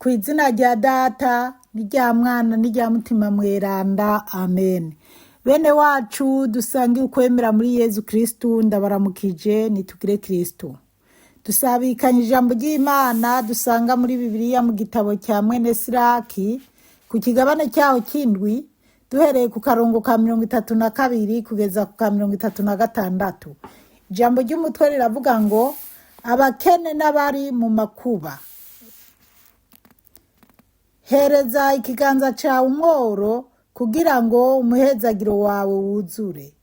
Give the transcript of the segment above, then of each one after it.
Ku izina rya Data n'irya Mwana n'irya Mutima Mweranda, amen. Bene wacu dusangiye ukwemera muri Yezu Kristu, ndabaramukije, nitugire Kristu. Dusabikanye ijambo ry'Imana dusanga muri Bibiliya mu gitabo cya mwene Siraki ku kigabane cyaho cy'indwi, duhereye ku karongo ka 32 kugeza ku ka 36. Ijambo ry'umutwe riravuga ngo abakene n'abari mu makuba. Hereza ikiganza cyawe umworo kugira ngo umuhezagiro wawe wuzure.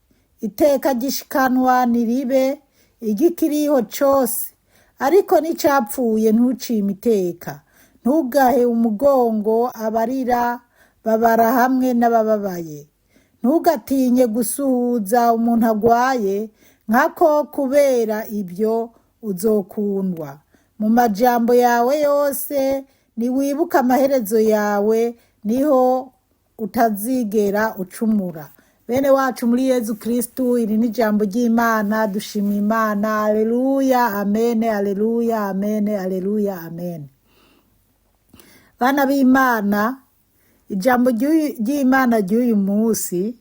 Iteka ry'ishikanwa niribe igikiriho cose, ariko n'icapfuye ntucime iteka. Ntugahe umugongo abarira babara hamwe n'abababaye. Ntugatinye gusuhuza umuntu agwaye, nkako kubera ibyo uzokundwa. Mu majambo yawe yose niwibuke amaherezo yawe, niho utazigera ucumura. Bene wacu muri Yezu Kristu, iri ni ijambo ry'Imana, dushima Imana. Aleluya, amene, aleluya, amene, aleluya, amene. Bana b'Imana, ijambo ry'Imana ry'uyu munsi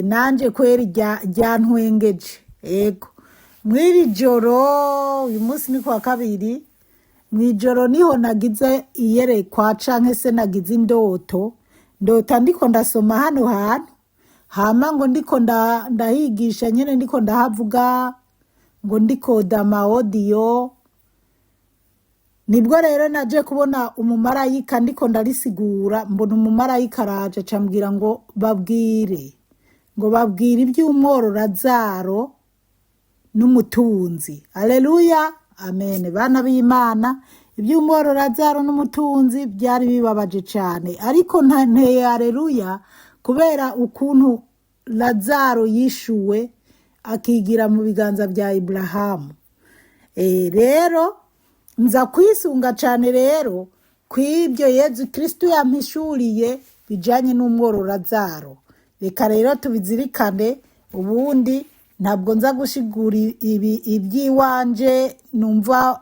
nanje kweri ryantwengeje. Ego, mw'iri joro, uyu munsi ni kuwa kabiri, mw'ijoro niho nagize iyerekwa canke se nagize indoto. Ndota ndiko ndasoma hano hantu, hama ngo ndiko ndahigisha nyene, ndiko ndahavuga ngo ndikoda ama audio. Nibwo rero naje kubona umumarayika, ndiko ndarisigura, mbona umumarayika araje acambwira ngo babwire, ngo babwire iby'umwororazaro n'umutunzi. Aleluya, amen. Bana b'Imana, iby'umwororazaro n'umutunzi byari bibabaje cyane, ariko nteye aleluya kubera ukuntu Lazaro yishuwe akigira mu biganza bya Iburahamu. Rero nza kwisunga cyane rero kw'ibyo Yezu Kristu yampishuriye bijanye n'umwororazaro. Reka rero tubizirikane, ubundi ntabwo nza gusigura ibi iby'iwanje numva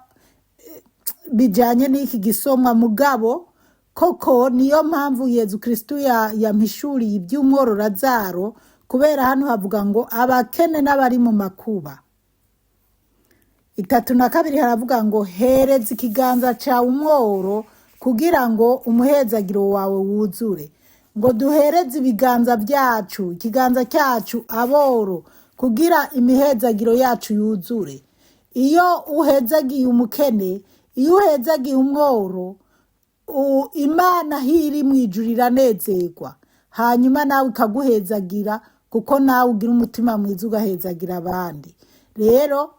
bijanye n'iki gisomwa, mugabo koko niyo mpamvu Yezu Kristu yampishuriye iby'umwororazaro, kubera hano havuga ngo abakene n'abari mu makuba. 32 haravuga ngo hereza ikiganza cyawe umworo kugira ngo umuhezagiro wawe wuzure. Ngo duhereze ibiganza byacu, ikiganza cyacu aboro, kugira imihezagiro yacu yuzure. Iyo uhezagiye umukene, iyo uhezagiye umworo, Imana hiri mu ijuru iranezerwa, hanyuma nawe ikaguhezagira, kuko nawe ugira umutima mwiza ugahezagira abandi. Rero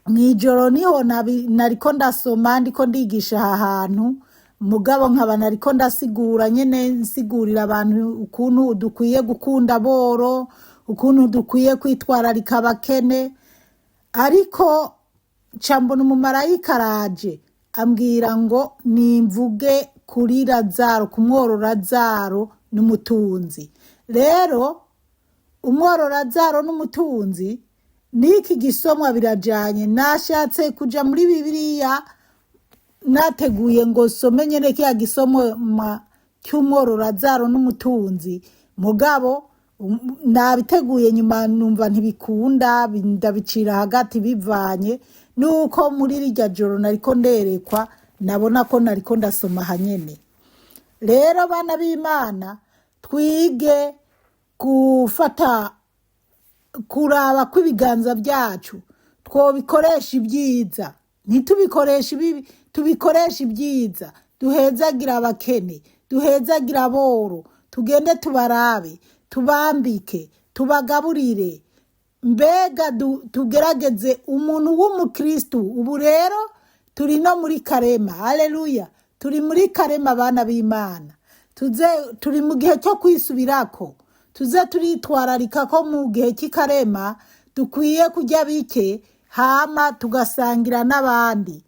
mw'ijoro niho nariko ndasoma, ndiko ndigisha aha hantu, mugabo nkaba nariko ndasigura nyene, nsigurira abantu ukuntu dukwiye gukunda aboro, ukuntu dukwiye kwitwararika abakene. Ariko nca mbona umumarayika araje ambwira ngo nimvuge kuri Lazaro, ku mwororazaro n'umutunzi. Rero umwororazaro n'umutunzi n'iki gisomwa birajanye. Nashatse kuja muri Bibiliya nateguye ngo some nyene kiya gisomwa cy'umwororazaro n'umutunzi, mugabo nabiteguye nyuma numva ntibikunda, ndabicira hagati bivanye nuko muri rirya joro nariko nderekwa, nabona ko nariko ndasoma hanyene. Rero bana b'Imana, twige gufata kuraba ko ibiganza byacu twobikoresha ibyiza, ntitubikoreshe ibibi, tubikoreshe ibyiza. Duhezagira abakene, duhezagira aboro, tugende tubarabe, tubambike, tubagaburire, mbega tugerageze umuntu w'umukristu. Ubu rero turi no muri karema, haleluya, turi muri karema abana b'Imana. Tuze turi mu gihe cyo kwisubirako, tuze turitwararika ko mu gihe cy'ikarema dukwiye kurya bike, hama tugasangira n'abandi.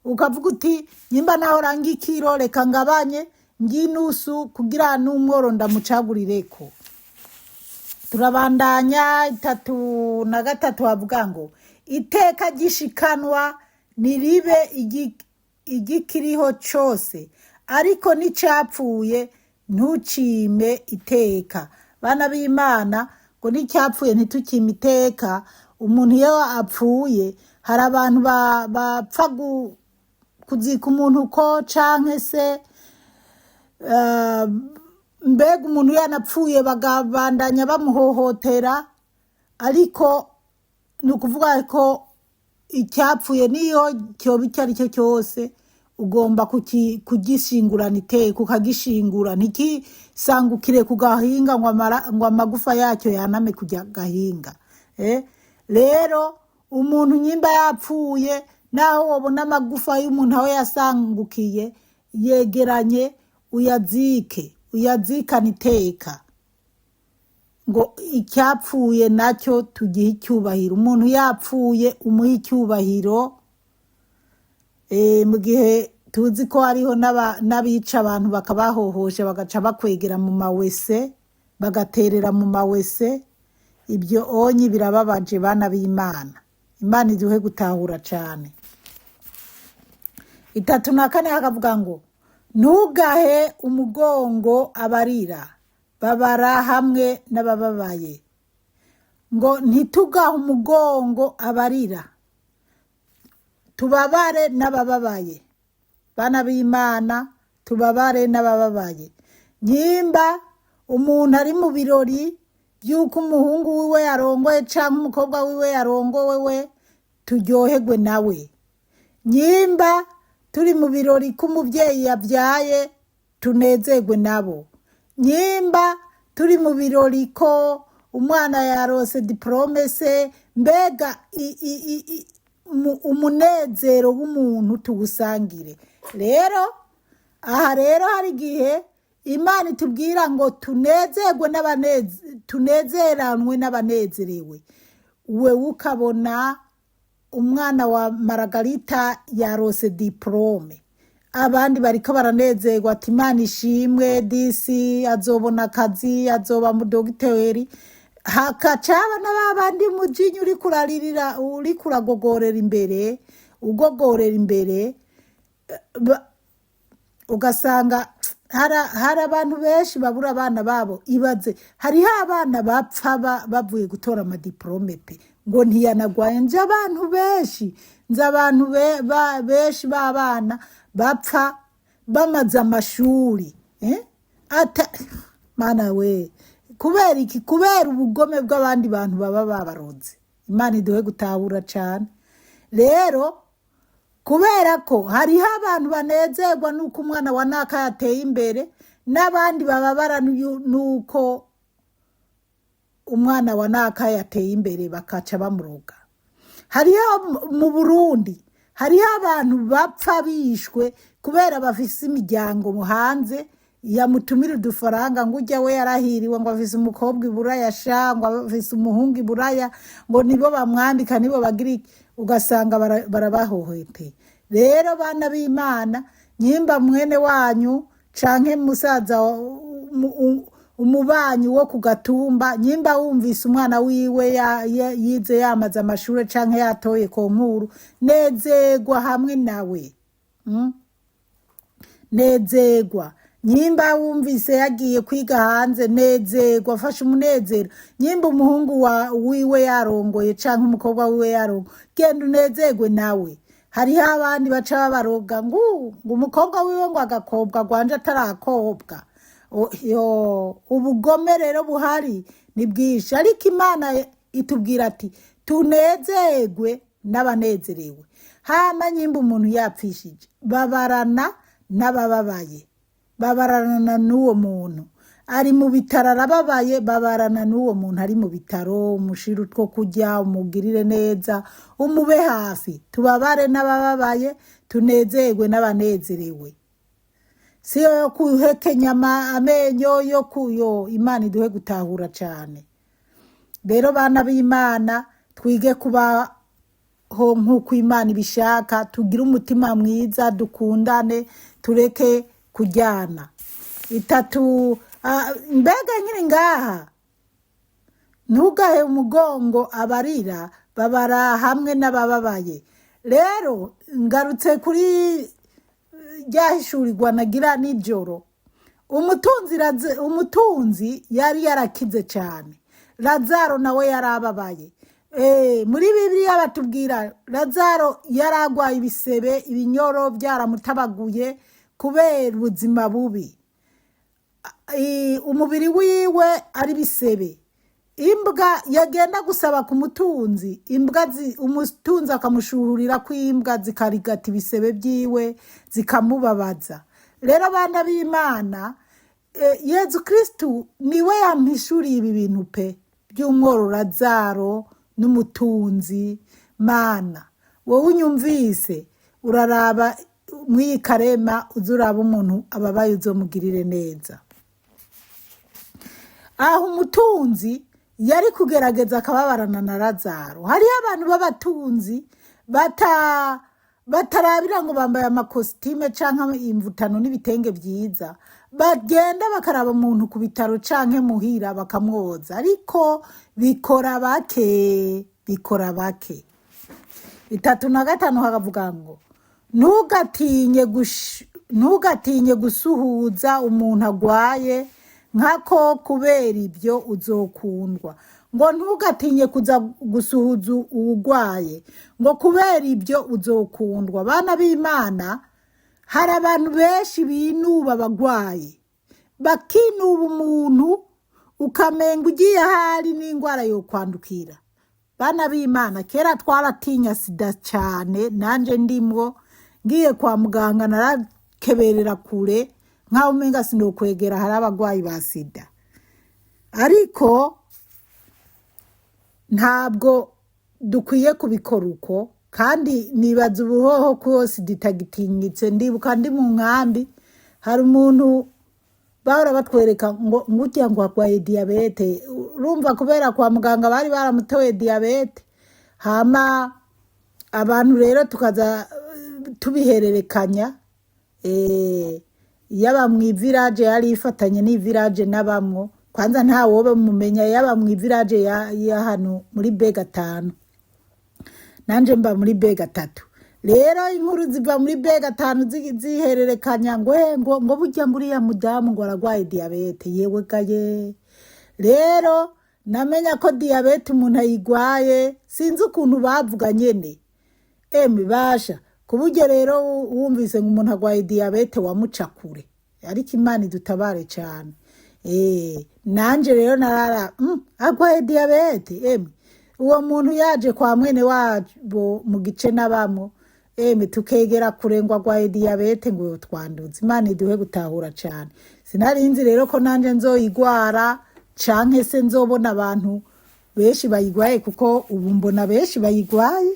Ukavuga uti nyimba naho ranga ikiro, reka ngabanye nginusu kugira n'umworo ndamucagurireko. Turabandanya 33 havuga ngo iteka ry'ishikanwa niribe. igikiriho cose, ariko n'icyapfuye ntucime iteka. Bana b'Imana, ngo n'icyapfuye ntitukime iteka. Umuntu iyo apfuye, hari abantu bapfa kuzika umuntu uko canke se mbega umuntu yanapfuye bagabandanya bamuhohotera. Ariko ni ukuvuga ko icyapfuye, niyo cyoba icyo ari cyo cyose, ugomba kugishingurana iteka, ukagishingura, ntikisangukire ku gahinga ngo amagufa yacyo yaname kujya gahinga. Rero umuntu nyimba yapfuye, naho wabona amagufa y'umuntu aho yasangukiye yegeranye, uyazike, uyazikane iteka. Ngo icyapfuye nacyo tugihe icyubahiro. Umuntu yapfuye umuhe icyubahiro. Mu gihe tuzi ko hariho n'abica abantu bakabahohosha, bagaca bakwegera mu mawese, bagaterera mu mawese, ibyo onyi birababaje, bana b'Imana. Imana iduhe gutahura cane. 34 hakavuga ngo ntugahe umugongo abarira, babara hamwe n'abababaye. Ngo ntitugahe umugongo abarira, tubabare n'abababaye. Bana b'Imana, tubabare n'abababaye. Nyimba umuntu ari mu birori by'uko umuhungu wiwe yarongoye canke umukobwa wiwe yarongowe, we turyoherwe nawe. Nyimba turi mu birori ko umubyeyi yabyaye, tunezerwe nabo. Nyimba turi mu birori ko umwana yarose diplôme se, mbega umunezero w'umuntu tuwusangire. Rero aha rero hari igihe Imana itubwira ngo tunezerwe tunezeranwe n'abanezerewe. Wewe ukabona umwana wa Maragarita yarose diplôme, abandi bariko baranezerwa ati Imana ishimwe, disi azobona akazi, azoba mudogiteri. Hakaca haba na babandi mujinya uriko uraririra, uriko uragogorera imbere, ugogorera imbere, ugasanga hari abantu benshi babura abana babo. Ibaze, hariho abana bapfa bavuye gutora amadiplôme pe, ngo ntiyanagwaye. Nzi abantu benshi, nzi abantu benshi b'abana bapfa bamaze amashuri, eh? Ata mana we, kubera iki? Kubera ubugome bw'abandi bantu baba babaroze. Imana iduhe gutahura cane. Rero kubera ko hariho abantu banezerwa n'uko umwana wa naka yateye imbere, n'abandi bababara n'uko umwana wa naka yateye imbere, bakaca bamuroga. Hariho mu Burundi, hariho abantu bapfa bishwe kubera bafise imiryango hanze yamutumira udufaranga, ngo ujya we yarahiriwe, ngo afise umukobwa iburaya sha, ngo afise umuhungu iburaya, ngo nibo bamwambika, nibo bagira iki, ugasanga barabahohoteye. Rero bana b'Imana, nyimba mwene wanyu canke musaza umubanyi wo ku gatumba, nyimba wumvise umwana wiwe yize, yamaze amashure canke yatoye concours, nezerwa hamwe nawe. Nezerwa. Nyimba wumvise yagiye kwiga hanze, nezerwa, afashe umunezero. Nyimba umuhungu wiwe yarongoye canke umukobwa wiwe yarongoye, genda unezerwe nawe. Hariho abandi baca babaroga ngo umukobwa wiwe ngo agakobwa gwanje atarakobwa. Yo, ubugome rero buhari ni bwinshi, ariko Imana itubwira ati tunezerwe n'abanezerewe. Hama nyimba umuntu yapfishije, babarana n'abababaye, babarana n'uwo muntu ari mu bitaro arababaye, babarana n'uwo muntu ari mu bitaro, umushire utwo kurya, umugirire neza, umube hafi. Tubabare n'abababaye, tunezerwe n'abanezerewe. Si yo kuhekenya amenyo yo kuyo. Imana iduhe gutahura cane. Rero bana b'Imana, twige kubaho nk'uko Imana ibishaka, tugire umutima mwiza, dukundane, tureke kuryana. Itatu mbega nkiri ngaha, ntugahe umugongo abarira, babara hamwe n'abababaye. Rero ngarutse kuri ryahishurirwa nagira nijoro. Umutunzi yari yarakize cyane, Lazaro nawe yarababaye. Muri Bibiliya batubwira Lazaro yaragwaye ibisebe, ibinyoro byaramutabaguye kubera ubuzima bubi. Umubiri wiwe ari bisebe. Imbwa yagenda gusaba ku mutunzi, imbwa umutunzi akamushuhurira ko imbwa zikarigata ibisebe byiwe zikamubabaza. Rero bana b'Imana, Yezu Kristu niwe yampishuriye ibi bintu pe by'umworo Lazaro n'umutunzi. Mana, wowe unyumvise, uraraba mw'iyi karema, uze uraba umuntu ababaye, uzomugirire neza. Aho umutunzi yari kugerageza akababarana na Lazaro. Hariho abantu b'abatunzi batarabira ngo bambaye amakositime canke imvutano n'ibitenge vyiza, bagenda bakaraba umuntu ku bitaro canke muhira bakamwoza, ariko bikora bake, bikora bake. 35 hakavuga ngo ntugatinye gusuhuza umuntu agwaye nkako, kubera ibyo uzokundwa. Ngo ntugatinye kuza gusuhuza uwugwaye, ngo kubera ibyo uzokundwa. Bana b'Imana, hari abantu benshi binuba abagwayi, bakinuba umuntu ukamenga ugiye ahari n'indwara yokwandukira. Bana b'Imana, kera twaratinya sida cyane, nanje ndimwo. Ngiye kwa muganga narakeberera kure nkaho umenga sinokwegera hari abagwayi ba sida. Ariko ntabwo dukwiye kubikora uko, kandi nibaza ubuhoho ko sida itagitinyitse. Ndibuka ndi mu nkambi, hari umuntu bahora batwereka ngo ngurya ngo arwaye diyabete. Urumva, kubera kwa muganga bari baramutoye diyabete, hama abantu rero tukaza tubihererekanya. Yaba mu ivillage yari ifatanye n'ivillage n'abamwo, kwanza nta woba mumenya, yaba mu ivillage ya hano muri B5, nanje mba muri B3. Rero inkuru ziva muri B5 zihererekanya ngo ngo burya ngo uriya mudamu ngo aragwaye diyabete. Yewe gaye, rero namenya ko diyabete umuntu ayigwaye, sinzi ukuntu bavuga nyene, emwe basha, ku buryo rero wumvise ngo umuntu agwaye diyabete wamuca kure. Ariko Imana idutabare cyane. Nanje rero narara agwaye diyabete. Emwe, uwo muntu yaje kwa mwene wabo mu gice n'abamwo, emwe tukegera kure ngo agwaye diyabete, ngo twanduze. Imana iduhe gutahura cyane. Sinarinzi rero ko nanje nzoyigwara canke se nzobona abantu benshi bayigwaye, kuko ubu mbona benshi bayigwaye.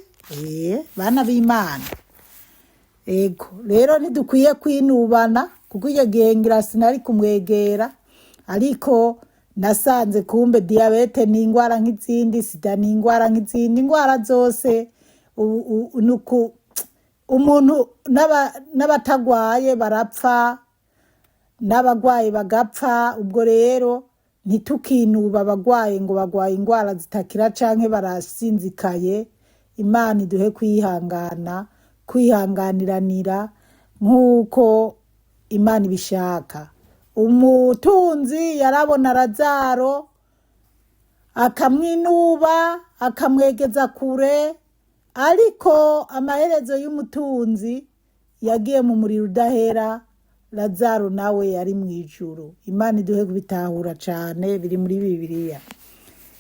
Bana b'Imana, ego rero ntidukwiye kwinubana, kuko iyo gihe ngira sinari kumwegera, ariko nasanze kumbe diyabete ni ingwara nk'izindi, sida ni ingwara nk'izindi ingwara zose. Nuku umuntu n'abatagwaye barapfa, n'abagwaye bagapfa. Ubwo rero ntitukinuba abagwaye ngo bagwaye ingwara zitakira canke barasinzikaye. Imana iduhe kwihangana, kwihanganiranira nk'uko Imana ibishaka. Umutunzi yarabona Lazaro akamwinuba, akamwegeza kure, ariko amaherezo y'umutunzi yagiye mu muriro udahera, Lazaro nawe yari mu ijuru. Imana iduhe kubitahura cane, biri muri Bibiliya.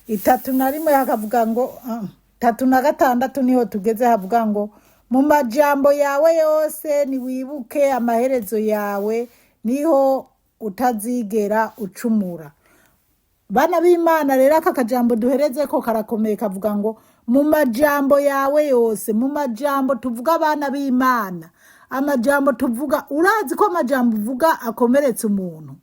31 hakavuga ngo 36 niho tugeze, havuga ngo mu majambo yawe yose niwibuke amaherezo yawe, niho utazigera ucumura. Bana b'Imana, rero aka kajambo duhereze ko karakomeye, kavuga ngo mu majambo yawe yose, mu majambo tuvuga. Abana b'Imana, amajambo tuvuga, urazi ko amajambo uvuga akomeretsa umuntu.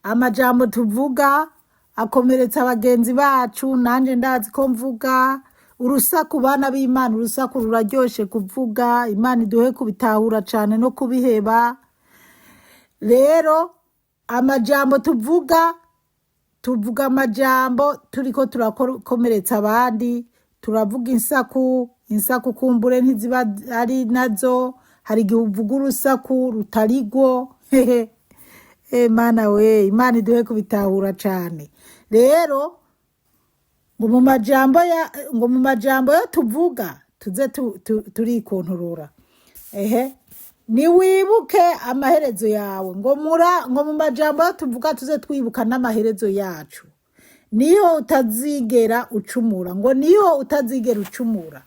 Amajambo tuvuga akomeretsa bagenzi bacu. Nanjye ndazi ko mvuga urusaku. Bana b'Imana, urusaku ruraryoshe kuvuga. Imana iduhe kubitahura cane no kubiheba. Rero amajambo tuvuga, tuvuga amajambo turiko turakomeretsa abandi. Turavuga insaku, insaku kumbure ntiziba ari nazo. Hari igihe uvuga urusaku rutari rwo. Hehe, Mana we, Imana iduhe kubitahura cane. Rero ngo mu majambo yo tuvuga tuze turikontorora. Ehe, niwibuke amaherezo yawe. Ngo mu majambo yo tuvuga tuze twibuka n'amaherezo yacu, niyo utazigera ucumura. Ngo niyo utazigera ucumura.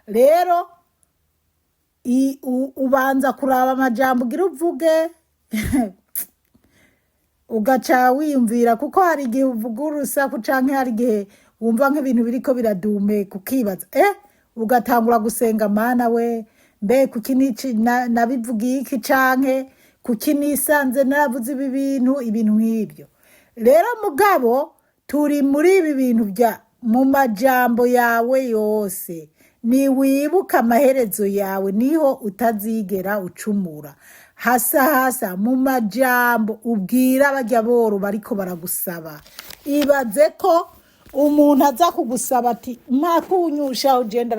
Rero ubanza kuraba amajambo ugira uvuge, ugaca wiyumvira, kuko hari igihe uvuga urusaku canke hari igihe wumva nk'ibintu biriko biradumeka, ukibaza, ugatangura gusenga: "Mana we, mbe kuki nici nabivugiye iki, canke kuki nisanze naravuze ibi bintu?" Ibintu nk'ibyo. Rero mugabo turi muri ibi bintu bya mu majambo yawe yose niwibuka amaherezo yawe, niho utazigera ucumura. Hasa hasa mu majambo ubwira bajya boro bariko baragusaba. Ibaze ko umuntu aza kugusaba ati: "Mpakunyusha ugenda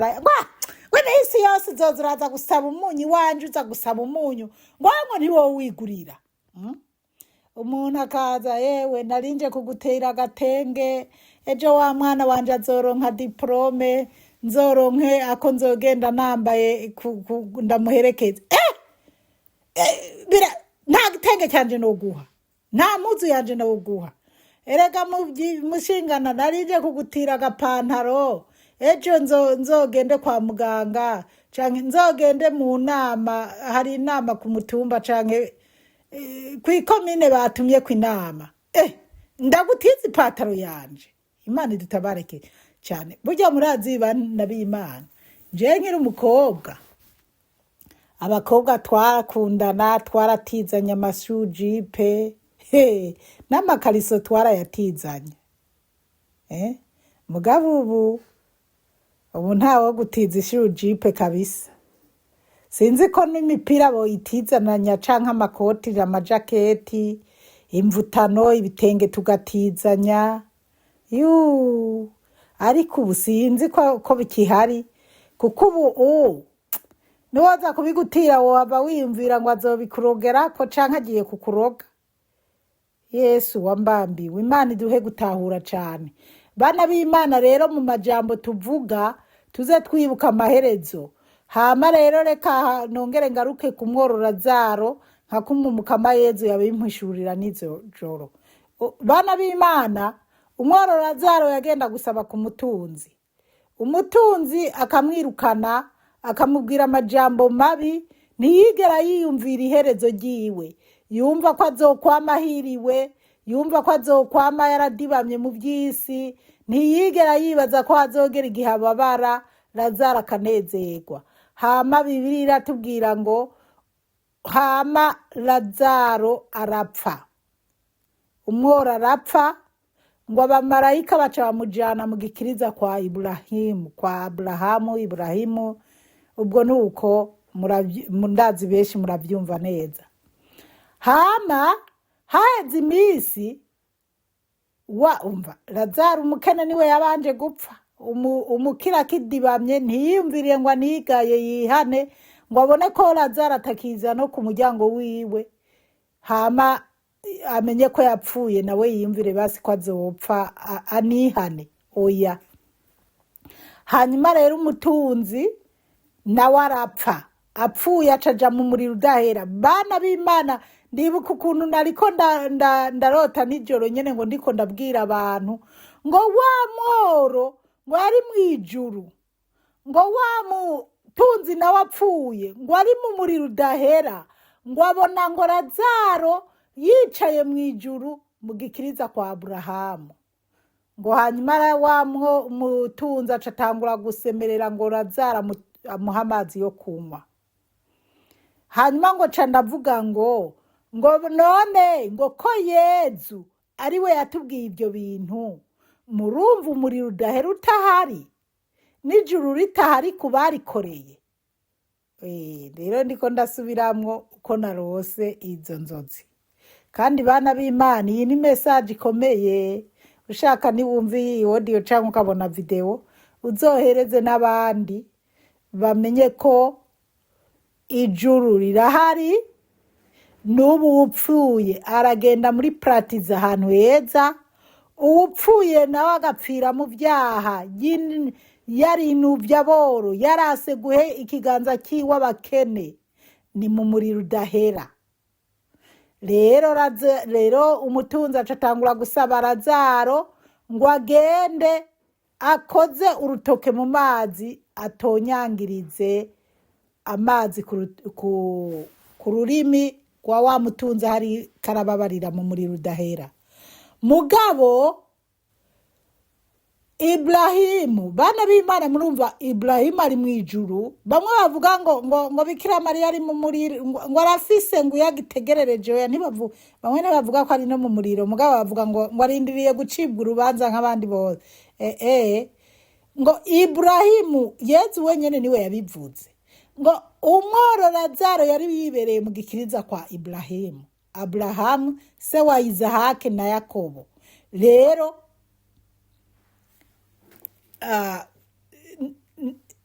we n'isi yose uzoza uraza gusaba umunyu iwanje, uza gusaba umunyu ngo ntiwowe wigurira." Umuntu akaza: "Yewe, narinje kugutera agatenge, ejo wa mwana wanje azoronka diplôme, nzoronke ako nzogenda nambaye ndamuherekeze." Nta gitenge cyanje noguha, nta mpuzu yanje noguha. Erega mushingana, narije kugutira agapantaro, ejo nzogende kwa muganga canke nzogende mu nama, hari inama ku mutumba canke kw'ikomine batumye ku inama, ndagutiza ipataro yanje." Imana idutabareke cyane. Burya murazi, bana b'Imana, jewe nkiri umukobwa, abakobwa twarakundana, twaratizanye amasujipe n'amakariso, twarayatizanye. Mugabo ubu ntawo gutiza ishujipe kabisa. Sinzi ko n'imipira boyitizananya canke amakoti, amajaketi, imvutano, ibitenge tugatizanya. Yuu, ariko ubu sinzi ko bikihari, kuko ubu niwoza kubigutira wohava wiyumvira ngo azobikurogerako canke agiye kukuroga. Yesu wambambiwe, Imana iduhe gutahura cane, bana b'Imana. Rero mu majambo tuvuga tuze twibuka amaherezo. Hama rero reka nongere ngaruke ku mwororazaro, nka kumwe Umukama Yezu yabimpishurira n'izo joro. Bana b'Imana, umwororazaro yagenda gusaba ku mutunzi, umutunzi akamwirukana, akamubwira amajambo mabi. Ntiyigera yiyumvira iherezo ryiwe, yumva ko azokwama ahiriwe, yumva ko azokwama yaradibamye mu by'isi. Ntiyigera yibaza ko azogera igihe ababara, Lazaro akanezerwa. Hama Bibiliya iratubwira ngo hama Lazaro arapfa, umworo arapfa, ngo abamarayika baca bamujyana mu gikiriza kwa Iburahimu, kwa Aburahamu, Iburahimu. Ubwo ni uko ndazi benshi murabyumva neza. Hama haheze iminsi, wa umva, Lazaro umukene niwe yabanje gupfa. Umukira akidibamye, ntiyiyumviriye ngo anigaye yihane, ngo abone ko Lazaro atakiza no ku muryango wiwe, hama amenye ko yapfuye, nawe yiyumvire basi ko azopfa anihane. Oya. Hanyuma rero umutunzi nawe arapfa. Apfuye acaja mu muriro udahera. Bana b'Imana, ndibuka ukuntu nariko ndarota nijoro nyene, ngo ndiko ndabwira abantu ngo wa mworo ngo ari mw'ijuru, ngo wa mutunzi nawe apfuye ngo ari mu muriro udahera, ngo abona ngo Lazaro yicaye mw'ijuru mu gikiriza kwa Aburahamu. Ngo hanyuma wa mutunzi aca atangura gusemerera ngo Lazaro amuhe amazi yo kunywa. Hanyuma ngo ca ndavuga ngo none ngo ko Yezu ari we yatubwiye ibyo bintu, murumva umuriro udahera utahari n'ijuru ritahari ku barikoreye? Rero ndiko ndasubiramwo uko narose izo nzozi. Kandi bana b'Imana, iyi ni message ikomeye. Ushaka niwumva iyi audio cyangwa ukabona video, uzohereze n'abandi bamenye ko Ijuru rirahari, n'ubu upfuye aragenda muri paradizo ahantu heza, uwupfuye nawe agapfira mu byaha, yarinuvye aboro, yarase guhe ikiganza cyiwe abakene, ni mu muriro udahera. Rero rero umutunzi aca atangura gusaba Razaro ngo agende akoze urutoke mu mazi, atonyangirize amazi ku rurimi rwa wa mutunzi hari karababarira mu muriro udahera. Mugabo Iburahimu, bana b'Imana, murumva Iburahimu ari mu ijuru. Bamwe bavuga ngo Bikira Mariya ari mu muriro, ngo arafise, ngo iyo agitegerereje. Oya, bamwe ntibavuga ko ari no mu muriro, mugabo bavuga ngo arindiriye gucibwa urubanza nk'abandi bose. Ngo Iburahimu, Yezu wenyene niwe yabivuze, ngo umworo Lazaro yari yibereye mu gikiriza kwa Iburahimu, Aburahamu se wa Izahake na Yakobo. Rero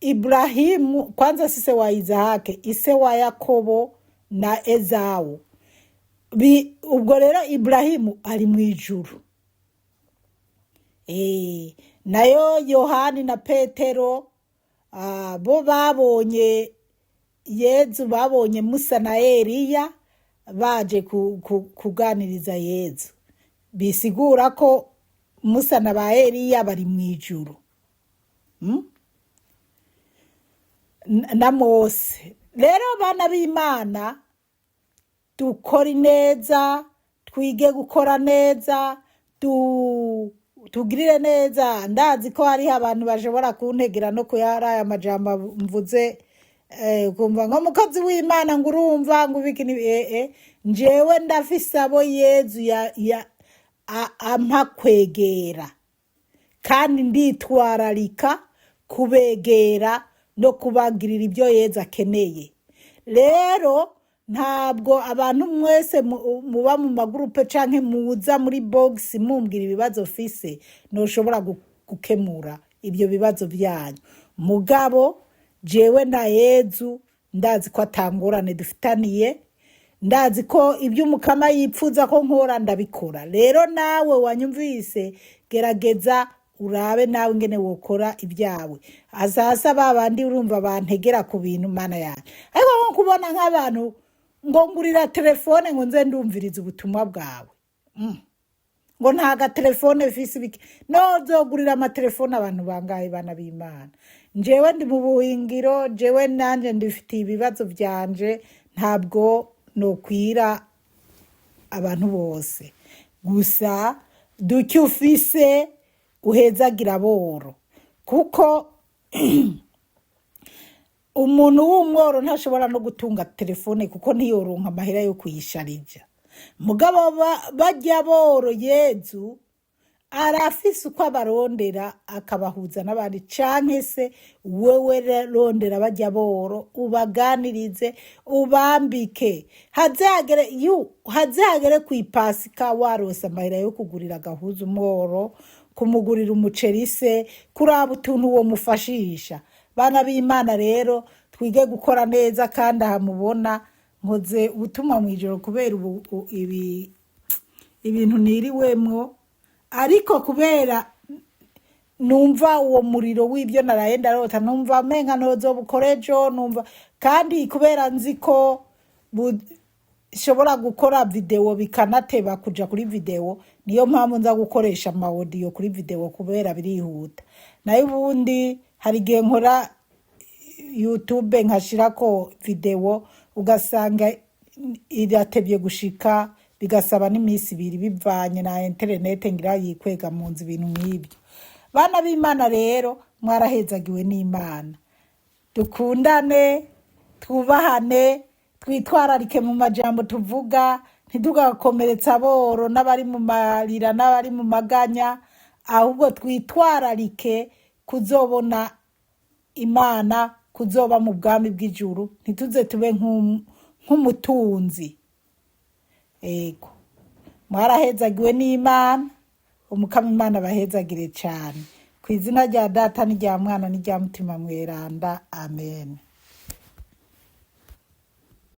Iburahimu kwanza si se wa Izahake, ise wa Yakobo na Ezawu. Ubwo rero Iburahimu ari mu ijuru. Nayo Yohani na Petero, bo babonye Yezu, babonye Musa na Eliya baje kuganiriza Yezu, bisigura ko Musa na ba Eliya bari mu ijuru na Mose. Rero bana b'Imana, dukore neza, twige gukora neza, tugirire neza. Ndazi ko hariho abantu bashobora kuntegera no kuyari aya majambo mvuze, kumva ngo mukozi w'Imana, ngo urumva ngo ubiki njewe ndafise abo Yezu ampa kwegera, kandi nditwararika kubegera no kubagirira ibyo Yezu akeneye. Rero ntabwo abantu mwese muba mu magurupe canke muza muri box mumbwira ibibazo fise ntushobora gukemura ibyo bibazo byanyu. Mugabo jewe na Yezu ndazi ko atangorane dufitaniye, ndazi ko ibyo Umukama yipfuza ko nkora ndabikora. Rero nawe wanyumvise, gerageza urabe nawe ingene wokora ibyawe. Azasa ba bandi urumva bantegera ku bintu, Mana yanjye. Ariko nko kubona nk'abantu ngo ngurira telefone ngo nze ndumviriza ubutumwa bwawe, ngo nta gatelefone fisi bike, nozogurira amatelefone abantu bangahe? Bana b'Imana, njewe ndi mu buhingiro, jewe nanje ndifitiye ibibazo byanje, ntabwo nokwira abantu bose. Gusa duke ufise uhezagira aboro, kuko umuntu w'umworo ntashobora no gutunga telefone, kuko ntiyoronka amahera yo kuyisharija. Mugabo bajya boro, Yezu arafise uko abarondera akabahuza n'abandi. Canke se wewe rondera bajya boro, ubaganirize, ubambike, hazagere yu hazagere kw'Ipasika warose amahera yo kugurira agahuza umworo, kumugurira umuceri se, kuraba utuntu uwo mufashisha. Bana b'Imana, rero twige gukora neza. Kandi aha mubona nkoze ubutumwa mw'ijoro kubera ubu ibi ibintu niriwemwo, ariko kubera numva uwo muriro w'ibyo naraye ndarota, numva menga ntozobukora ejo. Numva kandi kubera nzi ko shobora gukora videwo bikanateba kuja kuri videwo, niyo mpamvu nza gukoresha ama audio kuri videwo, kubera birihuta. Nayo ubundi hari igihe nkora YouTube nkashirako videwo, ugasanga iratevye gushika, bigasaba n'iminsi 2 bivanye na interinete ngira yikwega mu nzu, ibintu nk'ibyo. Bana b'Imana rero, mwarahezagiwe n'Imana. Dukundane, twubahane, twitwararike mu majambo tuvuga, ntitugakomeretsa aboro n'abari mu marira n'abari mu maganya, ahubwo twitwararike kuzobona Imana, kuzoba mu bwami bw'ijuru. Ntituze tube nk'umutunzi. Ego, mwarahezagiwe n'Imana. Umukama Imana abahezagire cyane, ku izina rya Data n'irya Mwana n'irya Mutima Mweranda, amen.